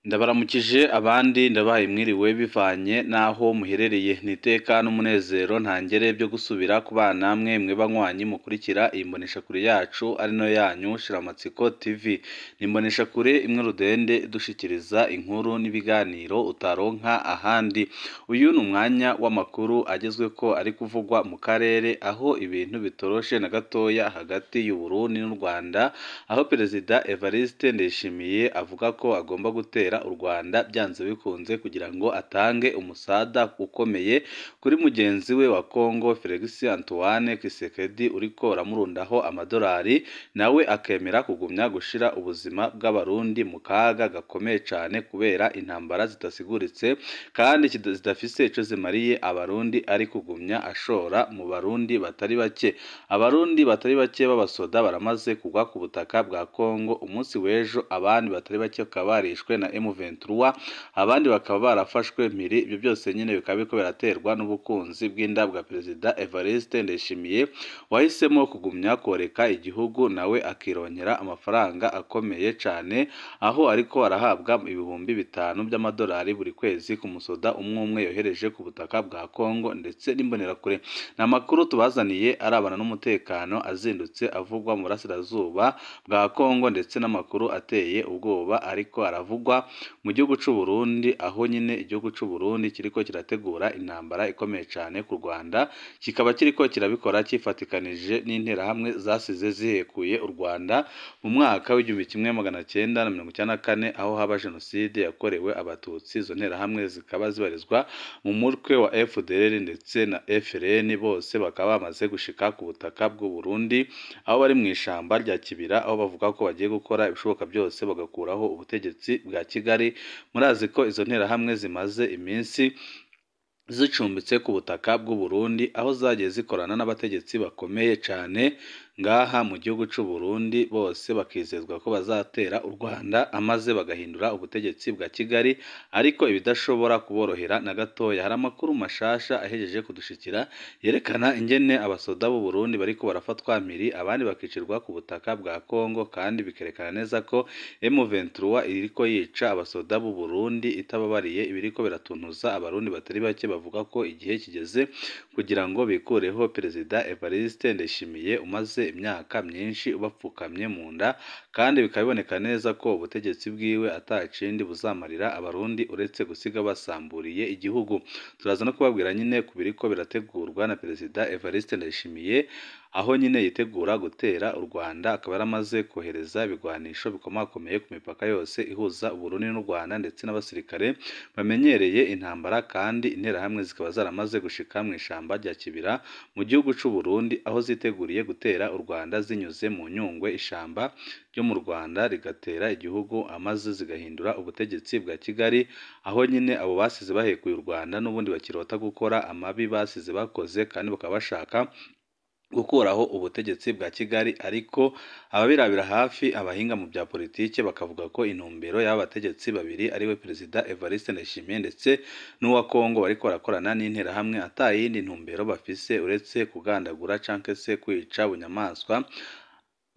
Ndabaramukije abandi ndabahaye mwiriwe bivanye n'aho muherereye, ni iteka n'umunezero ntangere byo gusubira kubana namwe mwe banywanyi mukurikira iyi mboneshakure yacu ari nayo yanyu Shiramatsiko TV. Ni imboneshakure imwe rudende idushikiriza inkuru n'ibiganiro utaronka ahandi. Uyu ni umwanya w'amakuru agezweko ari kuvugwa mu karere, aho ibintu bitoroshe na gatoya hagati y'u Burundi n'u Rwanda, aho Perezida Evariste Ndayishimiye avuga ko agomba gutera u Rwanda byanze bikunze kugira ngo atange umusada ukomeye kuri mugenzi we wa Congo Felix Antoine Tshisekedi uriko uramurundaho amadolari, nawe akemera kugumya gushira ubuzima bw'Abarundi mu kaga gakomeye cane kubera intambara zidasiguritse kandi zidafise ico zimariye Abarundi, ari kugumya ashora mu Barundi batari bake. Abarundi batari bake b'abasoda baramaze kugwa ku butaka bwa Congo umunsi w'ejo, abandi batari bake bakaba barishwe na M23, abandi bakaba barafashwe mpiri. Ibyo byose nyine bikaba biriko biraterwa n'ubukunzi bw'inda bwa Perezida Evariste Ndayishimiye wahisemo kugumya koreka igihugu nawe akironkera amafaranga akomeye cane, aho ariko arahabwa 5000 by'amadolari buri kwezi ku musoda umwe umwe yohereje ku butaka bwa Congo ndetse n'imbonerakure. Ni amakuru tubazaniye arabana n'umutekano azindutse avugwa mu burasirazuba bwa Congo ndetse n'amakuru ateye ubwoba ariko aravugwa mu gihugu c'u Burundi, aho nyine igihugu c'u Burundi kiriko kirategura intambara ikomeye cane ku Rwanda, kikaba kiriko kirabikora cifatikanije n'interahamwe zasize zihekuye u Rwanda mu mwaka w'1994, aho haba jenoside yakorewe Abatutsi. Izo nterahamwe zikaba zibarizwa mu mutwe wa FDLR ndetse na FLN, bose bakaba bamaze gushika ku butaka bw'u Burundi, aho bari mu ishamba rya Kibira, aho bavuga ko bagiye gukora ibishoboka byose bagakuraho ubutegetsi bwa Kigali. Murazi ko izo nterahamwe zimaze iminsi zicumbitse ku butaka bw'u Burundi, aho zagiye zikorana n'abategetsi bakomeye cane ngaha mu gihugu c'u Burundi, bose bakizezwa ko bazatera u Rwanda amaze bagahindura ubutegetsi bwa Kigali, ariko ibidashobora kuborohera na gatoya. Hari amakuru mashasha ahejeje kudushikira yerekana ingene abasoda b'u Burundi bariko barafatwa mpiri, abandi bakicirwa ku butaka bwa Congo, kandi bikerekana neza ko M23 iriko yica abasoda b'u Burundi itababariye, ibiriko biratuntuza Abarundi batari bake bavuga ko igihe kigeze kugira ngo bikureho Perezida Evariste Ndayishimiye umaze imyaka myinshi ubapfukamye mu nda, kandi bikaba biboneka neza ko ubutegetsi bwiwe atakindi buzamarira Abarundi uretse gusiga basamburiye igihugu. Turaza no kubabwira nyine ku biriko birategurwa na Perezida Evariste Ndayishimiye, aho nyine yitegura gutera u Rwanda, akaba yaramaze kohereza ibigwanisho bikomakomeye ku mipaka yose ihuza Uburundi n'u Rwanda, ndetse n'abasirikare bamenyereye intambara, kandi interahamwe zikaba zaramaze gushika mu ishamba rya Kibira mu gihugu c'u Burundi, aho ziteguriye gutera u Rwanda zinyuze mu Nyungwe, ishamba ryo mu Rwanda rigatera igihugu amaze zigahindura ubutegetsi bwa Kigali, aho nyine abo basize bahekuye u Rwanda n'ubundi bakirota gukora amabi basize bakoze, kandi bakaba bashaka gukuraho ubutegetsi bwa Kigali. Ariko ababirabira hafi abahinga mu bya politike bakavuga ko intumbero y'aba bategetsi babiri ariwe Perezida Evariste Ndayishimiye ndetse n'uwa Congo bariko barakorana n'interahamwe atayindi ntumbero bafise uretse kugandagura canke se kwica bunyamaswa,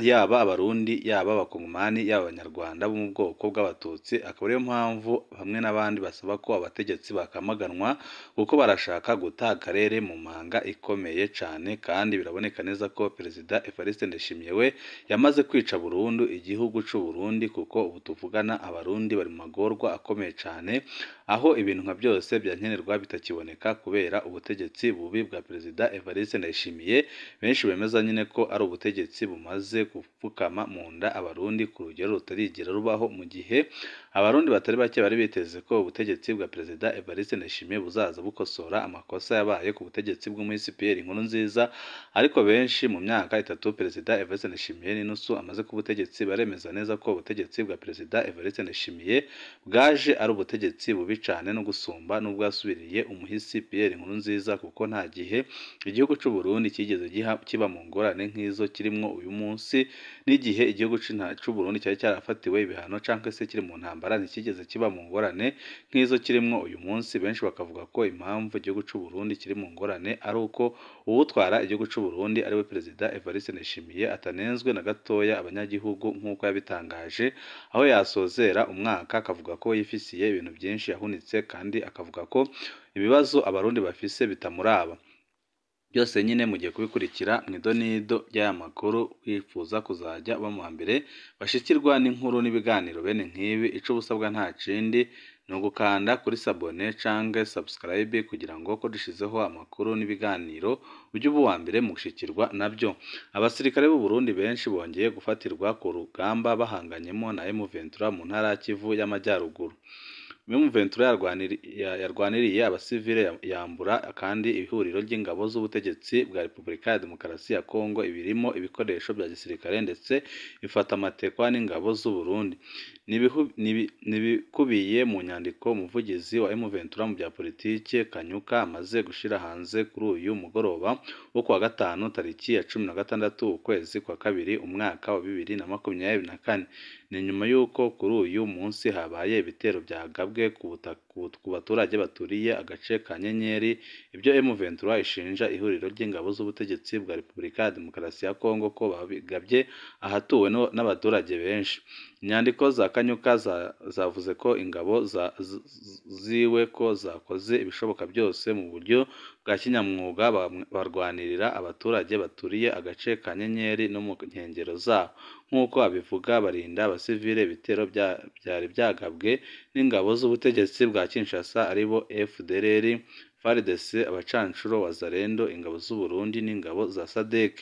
yaba Abarundi, yaba Abakongomani, yaba Abanyarwanda bo mu bwoko bw'Abatutsi. Akaba ariyo mpamvu bamwe n'abandi basaba ko abategetsi bakamaganwa, kuko barashaka guta akarere mu manga ikomeye cane, kandi biraboneka neza ko Perezida Evariste Ndayishimiye we yamaze kwica burundu igihugu c'u Burundi, kuko ubu tuvugana Abarundi bari mu magorwa akomeye cane, aho ibintu nka byose byankenerwa bitakiboneka kubera ubutegetsi bubi bwa Perezida Evariste Ndayishimiye. Benshi bemeza nyine ko ari ubutegetsi bumaze gupfukama mu nda Abarundi ku rugero rutarigera rubaho, mu gihe Abarundi batari bake bari biteze ko ubutegetsi bwa Perezida Evariste Ndayishimiye buzaza bukosora amakosa yabaye ku butegetsi bw'umuhisi Pierre Nkurunziza. Ariko benshi mu myaka itatu Perezida Evariste Ndayishimiye n'inusu amaze ku butegetsi baremeza neza ko ubutegetsi bwa Perezida Evariste Ndayishimiye bwaje ari ubutegetsi bubi cane no gusumba n'ubwasubiriye umuhisi Pierre Nkurunziza, kuko nta gihe igihugu c'u Burundi kigeze kiba mu ngorane nk'izo kirimwo uyu munsi, n'igihe igihugu c'u Burundi cyari cyarafatiwe ibihano canke se kiri mu ntambara ntikigeze kiba mu ngorane nk'izo kirimwo uyu munsi. Benshi bakavuga ko impamvu igihugu c'u Burundi kiri mu ngorane ari uko uwutwara igihugu c'u Burundi ariwe Perezida Evariste Ndayishimiye atanenzwe na gatoya abanyagihugu nk'uko yabitangaje, aho yasozera umwaka akavuga ko yifisiye ibintu byinshi yahunitse kandi akavuga ko ibibazo abarundi bafise bitamuraba. Byose nyine mugiye kubikurikira mu idonido ry'aya makuru. Wifuza kuzajya uba mu mbere bashikirwa n'inkuru n'ibiganiro bene nk'ibi, ico ubusabwa nta kindi ni ugukanda kuri sabone canke subscribe kugira ngo ko dushizeho amakuru n'ibiganiro ujye uba uwa mbere mu gushikirwa nabyo. Abasirikare b'u Burundi benshi bongeye gufatirwa ku rugamba bahanganyemo na M23 mu ntara ya Kivu y'Amajyaruguru. M23 yarwaniriye abasivile yambura kandi ihuriro ry'ingabo z'ubutegetsi bwa Repubulika ya Demokarasi ya Kongo ibirimo ibikoresho bya gisirikare ndetse ifata amatekwa n'ingabo z'u Burundi. Nibikubiye mu nyandiko umuvugizi wa M23 mu bya politike Kanyuka amaze gushira hanze kuri uyu mugoroba wo kuwa gatanu tariki ya 16 ukwezi kwa kabiri umwaka wa 2024. Ni nyuma y'uko kuri uyu munsi habaye ibitero byagabwe ku baturage baturiye agace ka Nyenyeri, ibyo M23 ishinja ihuriro ry'ingabo z'ubutegetsi bwa Repubulika ya Demokarasi ya Kongo ko babigabye ahatuwe n'abaturage benshi. Inyandiko za Kanyuka zavuze ko ingabo ziwe ko zakoze ibishoboka byose mu buryo bwa kinyamwuga barwanirira abaturage baturiye agace ka Nyenyeri no mu nkengero zaho, nk'uko abivuga barinda abasivile ibitero byari byagabwe n'ingabo z'ubutegetsi bwa Kinshasa aribo FDLR, FARDC, abacancuro Wazalendo, ingabo z'u Burundi n'ingabo za SADC.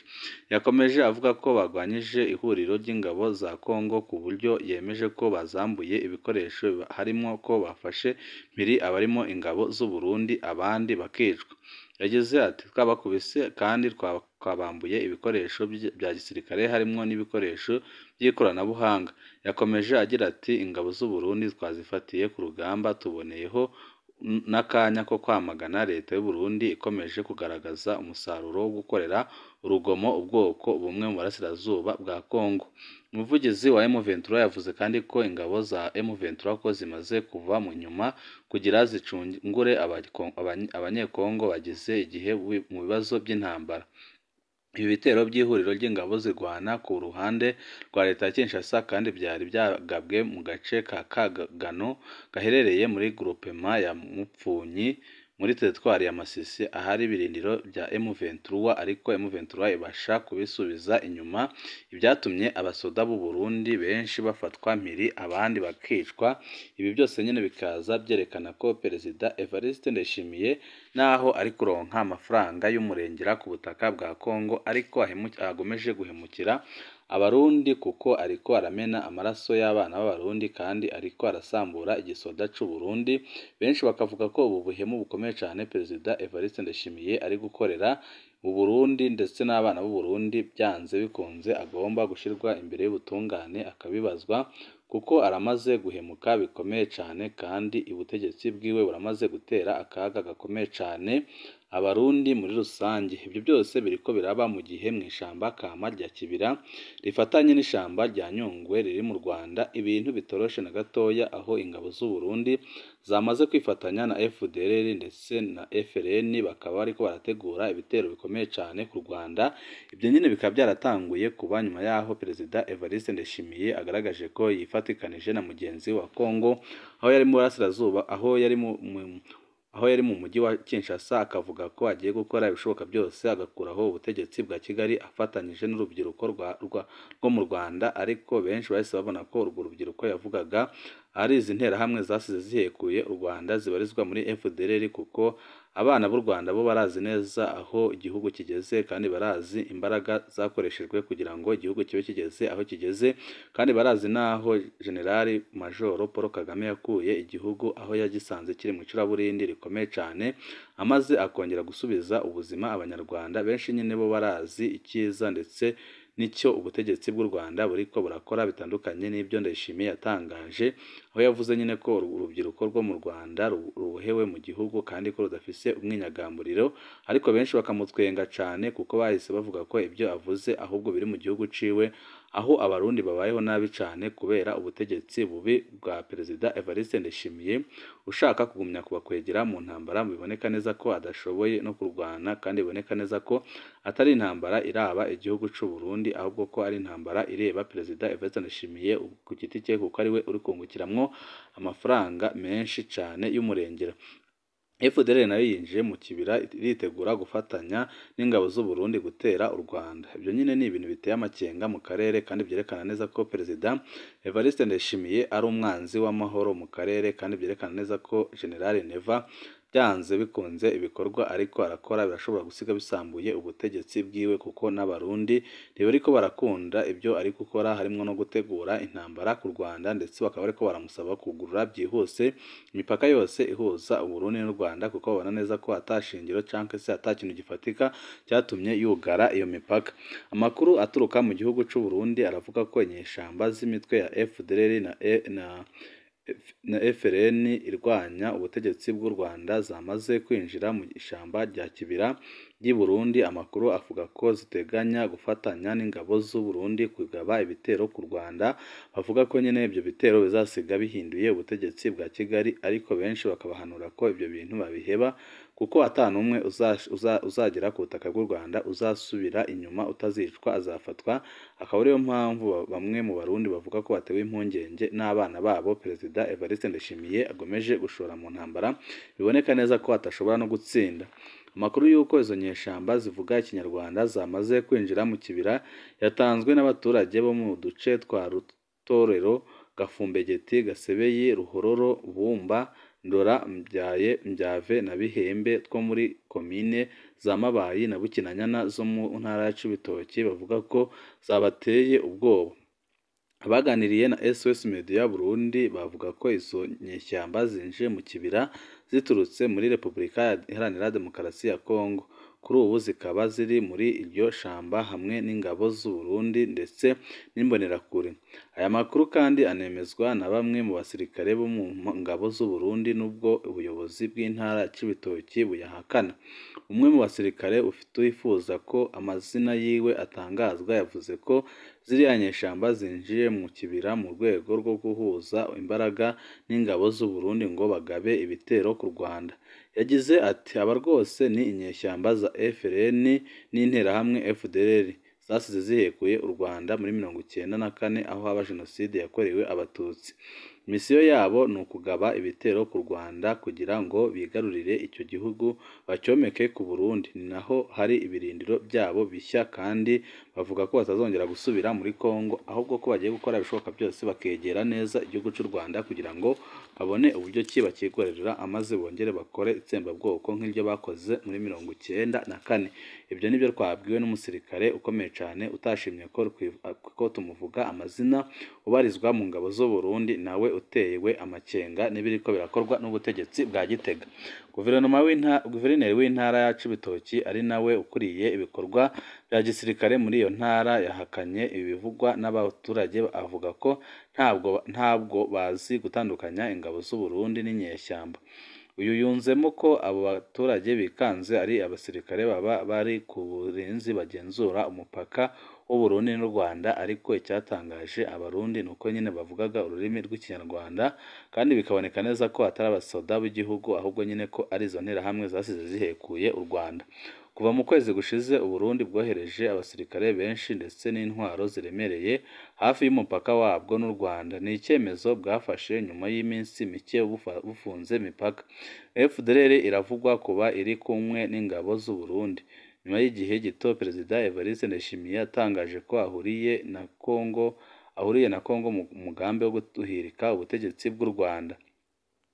Yakomeje avuga ko barwanyije ihuriro ry'ingabo za Kongo ku buryo yemeje ko bazambuye ibikoresho harimo ko bafashe mpiri abarimo ingabo z'u Burundi abandi bakicwa. Yagize ati twabakubise kandi twabambuye ibikoresho bya gisirikare harimo n'ibikoresho by'ikoranabuhanga. Yakomeje agira ati ingabo z'u Burundi twazifatiye ku rugamba, tuboneyeho n'akanya ko kwamagana leta y'u Burundi ikomeje kugaragaza umusaruro wo gukorera urugomo ubwoko bumwe mu burasirazuba bwa Kongo. Umuvugizi wa M23 yavuze kandi ko ingabo za M23 ko zimaze kuva mu nyuma kugira zicungure abanyekongo bagize igihe mu bibazo by'intambara. Ibi bitero by'ihuriro ry'ingabo zirwana ku ruhande rwa leta ya Kinshasa kandi byari byagabwe mu gace ka Kagano gaherereye muri groupement ya Mupfunyi muri teritwari ya Masisi ahari ibirindiro bya M23, ariko M23 ibasha kubisubiza inyuma, ibyatumye abasoda b'u Burundi benshi bafatwa mpiri abandi bakicwa. Ibi byose nyine bikaza byerekana ko Perezida Evariste Ndayishimiye naho ari kuronka amafaranga y'umurengera ku butaka bwa Kongo, ariko agomeje guhemukira abarundi kuko ariko aramena amaraso y'abana b'abarundi kandi ariko arasambura igisoda c'u Burundi. Benshi bakavuga ko ubu buhemu bukomeye cyane Perezida Evariste Ndayishimiye ari gukorera u Burundi ndetse n'abana b'u Burundi, byanze bikunze agomba gushyirwa imbere y'ubutungane akabibazwa, kuko aramaze guhemuka bikomeye cyane kandi ubutegetsi bwiwe buramaze gutera akaga gakomeye cyane abarundi muri rusange. Ibyo byose biriko biraba mu gihe mu ishamba kama rya Kibira rifatanye n'ishamba rya Nyungwe riri mu Rwanda ibintu bitoroshe na gatoya, aho ingabo z'u Burundi zamaze kwifatanya na FDLR ndetse na FLN bakaba bariko barategura ibitero bikomeye cyane ku Rwanda. Ibyo nyine bikaba byaratanguye kuba nyuma yaho Perezida Evariste Ndayishimiye agaragaje ko yifatikanije na mugenzi wa Kongo aho yari mu burasirazuba, aho yari mu mujyi wa Kinshasa, akavuga ko agiye gukora ibishoboka byose agakuraho ubutegetsi bwa Kigali afatanyije n'urubyiruko rwo mu Rwanda. Ariko benshi bahise babona ko urwo rubyiruko yavugaga ari izi nterahamwe zasize zihekuye u Rwanda zibarizwa muri FDLR, kuko abana b'u Rwanda bo barazi neza aho igihugu kigeze kandi barazi imbaraga zakoreshejwe kugira ngo igihugu kibe kigeze aho kigeze, kandi barazi n'aho Generali Majoro Paul Kagame yakuye igihugu aho yagisanze kiri mu icuraburindi rikomeye cyane, amaze akongera gusubiza ubuzima abanyarwanda. Benshi nyine bo barazi icyiza ndetse nicyo ubutegetsi bw'u Rwanda buriko burakora bitandukanye n'ibyo Ndayishimiye yatangaje, aho yavuze nyine ko urubyiruko rwo mu Rwanda rubohewe mu gihugu kandi ko rudafise umwinyagamburiro, ariko benshi bakamutwenga cane kuko bahise bavuga ko ibyo avuze ahubwo biri mu gihugu ciwe, aho abarundi babayeho nabi cane kubera ubutegetsi bubi bwa Perezida Evariste Ndayishimiye ushaka kugumya kubakwegera mu ntambara. Biboneka neza ko adashoboye no kurwana, kandi biboneka neza ko atari intambara iraba igihugu c'u Burundi, ahubwo ko ari intambara ireba Perezida Evariste Ndayishimiye ku giti cye, kuko ari we uri kungukiramwo amafaranga menshi cane y'umurengera. FDLR nayo yinjiye mu kibira iritegura gufatanya n'ingabo z'u Burundi gutera u Rwanda. Ibyo nyine ni ibintu biteye amakenga mu karere, kandi byerekana neza ko Perezida Evariste Ndayishimiye ari umwanzi w'amahoro mu karere, kandi byerekana neza ko General Neva byanze bikunze ibikorwa ariko arakora birashobora gusiga bisambuye ubutegetsi bwiwe, kuko n'abarundi ntibariko barakunda ibyo ari gukora, harimo no gutegura intambara ku Rwanda, ndetse bakaba bariko baramusaba kugurura byihuse imipaka yose ihuza Uburundi n'u Rwanda, kuko babona neza ko atashingiro canke se atakintu gifatika cyatumye yugara iyo mipaka. Amakuru aturuka mu gihugu c'u Burundi aravuga ko inyeshamba z'imitwe ya FDLR na FRN irwanya ubutegetsi bw'u Rwanda zamaze kwinjira mu ishamba rya Kibira ry'i Burundi. Amakuru avuga ko ziteganya gufatanya n'ingabo z'u Burundi kugaba ibitero ku Rwanda, bavuga ko nyine ibyo bitero bizasiga bihinduye ubutegetsi bwa Kigali, ariko benshi bakabahanura ko ibyo bintu babiheba, kuko atanumwe uzagera ku butaka bw'u Rwanda uzasubira inyuma utazicwa azafatwa. Akaba ariyo mpamvu bamwe mu Barundi bavuga ko batewe impungenge n'abana babo Perezida Evariste Ndayishimiye agomeje gushora mu ntambara biboneka neza ko atashobora no gutsinda. Amakuru y'uko izo nyeshamba zivuga Ikinyarwanda zamaze kwinjira mu kibira yatanzwe n'abaturage bo mu duce twa Rutorero, Gafumbegeti, Gasebeyi, Ruhororo, Bumba, Ndora, Mbyaye, Mbyave na Bihembe two muri komine za Mabayi na Bukinanyana zo mu ntara ya Cibitoke, bavuga ko zabateye ubwoba. Abaganiriye na SOS Media Burundi bavuga ko izo nyeshyamba zinjiye mu kibira ziturutse muri Repubulika Iharanira Demokarasi ya Kongo, kuri ubu zikaba ziri muri iryo shamba hamwe n'ingabo z'u Burundi ndetse n'imbonerakure. Aya makuru kandi anemezwa na bamwe mu basirikare bo mu ngabo z'u Burundi, nubwo ubuyobozi bw'intara ya Cibitoke buyahakana. Umwe mu basirikare wifuza ko amazina yiwe atangazwa yavuze ko ziriya nyeshamba zinjiye mu kibira mu rwego rwo guhuza imbaraga n'ingabo z'u Burundi ngo bagabe ibitero ku Rwanda. Yagize ati aba rwose ni inyeshyamba za FRN n'interahamwe FDLR zasize zihekuye u Rwanda muri 94 aho haba jenoside yakorewe Abatutsi. Misiyo yabo ni ukugaba ibitero ku Rwanda kugira ngo bigarurire icyo gihugu bacyomeke ku Burundi, ni naho hari ibirindiro byabo bishya, kandi bavuga ko batazongera gusubira muri Kongo, ahubwo ko bagiye gukora ibishoboka byose bakegera neza igihugu cy'u Rwanda kugira ngo babone uburyo ki bakikorera, amaze bongere bakore itsembabwoko nk'iryo bakoze muri 94. Ibyo nibyo twabwiwe n'umusirikare ukomeye cyane utashimye ko tumuvuga amazina, ubarizwa mu ngabo z'u Burundi, nawe utewe amakenga n'ibiriko birakorwa n'ubutegetsi bwa Gitega. Guverineri w'intara ya Cibitoki ari nawe ukuriye ibikorwa bya gisirikare muri iyo ntara yahakanye ibivugwa n'abaturage, avuga ko ntabwo bazi gutandukanya ingabo z'u Burundi n'inyeshyamba. Uyu yunzemo ko abo baturage bikanze ari abasirikare baba bari ku burinzi bagenzura umupaka w'u Burundi n'u Rwanda, ariko icyatangaje abarundi ni uko nyine bavugaga ururimi rw'Ikinyarwanda, kandi bikaboneka neza ko atari abasoda b'igihugu, ahubwo nyine ko ari izo nterahamwe zasize zihekuye u Rwanda. Kuva mu kwezi gushize u Burundi bwohereje abasirikare benshi ndetse n'intwaro ziremereye hafi y'umupaka wabwo n'u Rwanda. Ni icyemezo bwafashe nyuma y'iminsi mike bufunze imipaka. FDLR iravugwa kuba iri kumwe n'ingabo z'u Burundi. Nyuma y'igihe gito Perezida Evariste Ndayishimiye yatangaje ko ahuriye na Kongo mu mugambi wo guhirika ubutegetsi bw'u Rwanda.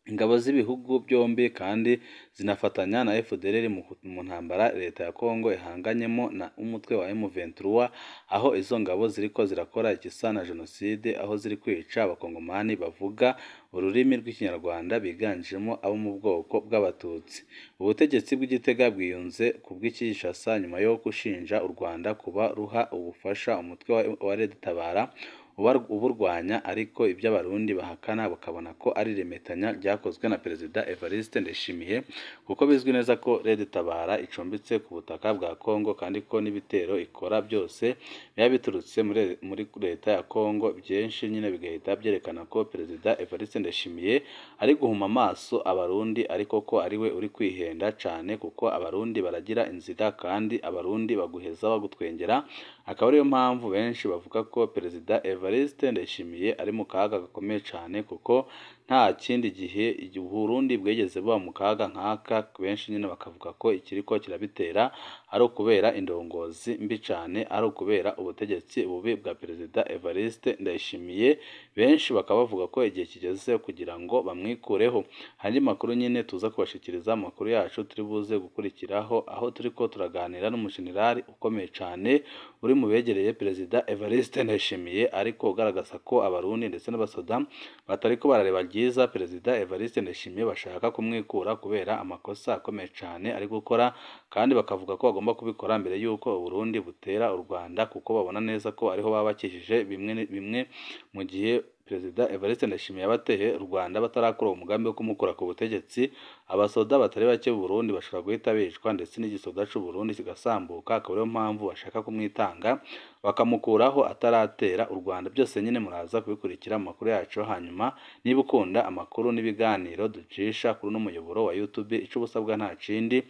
Ingabo z'ibihugu byombi kandi zinafatanya na FDLR mu ntambara leta ya Kongo ihanganyemo na umutwe wa M23, aho izo ngabo ziriko zirakora igisa na jenoside, aho ziri kwica abakongomani bavuga ururimi rw'Ikinyarwanda biganjemo abo mu bwoko bw'Abatutsi. Ubutegetsi bw'Igitega bwiyunze ku bw'Kinshasa nyuma yo gushinja u Rwanda kuba ruha ubufasha umutwe wa Red Tabara uburwanya, ariko ibyo Abarundi bahakana bakabona ko ari iremetanya ryakozwe na Perezida Evariste Ndayishimiye, kuko bizwi neza ko Red Tabara icumbitse ku butaka bwa Kongo kandi ko n'ibitero ikora byose biba biturutse muri leta ya Kongo. Byinshi nyine bigahita byerekana ko Perezida Evariste Ndayishimiye ari guhuma amaso Abarundi, ariko ko ari we uri kwihenda cane, kuko Abarundi baragira inzira kandi Abarundi baguheza bagutwengera. Akaba ariyo mpamvu benshi bavuga ko Perezida Evariste Ndayishimiye ari mu kaga gakomeye cane, kuko nta kindi gihe Burundi bwigeze buba mu kaga nk'aka. Benshi nyine bakavuga ko ikiriko kirabitera ari ukubera indongozi mbi cane, ari ukubera ubutegetsi bubi bwa Perezida Evariste Ndayishimiye. Benshi bakaba bavuga ko igihe kigeze kugira ngo bamwikureho. Andi makuru nyine tuza kubashikiriza, amakuru yacu turi buze gukurikiraho, aho turiko turaganira n'umujenerali ukomeye cane uri mu begereye Perezida Evariste Ndayishimiye, ariko ugaragaza ko Abarundi ndetse n'abasoda batariko barareba ryiza Perezida Evariste Ndayishimiye, bashaka kumwikura kubera amakosa akomeye cane ari gukora, kandi bakavuga ko bagomba kubikora mbere y'uko Uburundi butera u Rwanda, kuko babona neza ko ariho baba bakijije bimwe bimwe mu gihe Perezida Evariste Ndayishimiye yabateye u Rwanda batarakora umugambi wo kumukura ku butegetsi. Abasoda batari bake b'u Burundi bashobora guhita bicwa, ndetse n'igisoda c'u Burundi kigasambuka, akaba ariyo mpamvu bashaka kumwitanga bakamukuraho ataratera u Rwanda. Byose nyine muraza kubikurikira mu makuru yacu. Hanyuma niba ukunda amakuru n'ibiganiro ducisha kuri uno muyoboro wa YouTube, ico ubusabwa nta kindi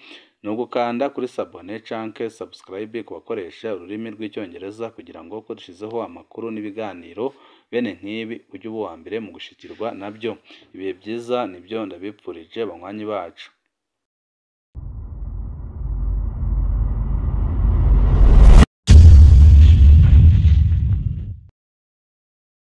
ni ugukanda kuri sabone canke subscribe ku bakoresha ururimi rw'Icyongereza, kugira ngo ko dushizeho amakuru n'ibiganiro bene nk'ibi ujye uba uwa mbere mu gushikirwa nabyo. Ibihe byiza nibyo ndabipfurije banywanyi bacu.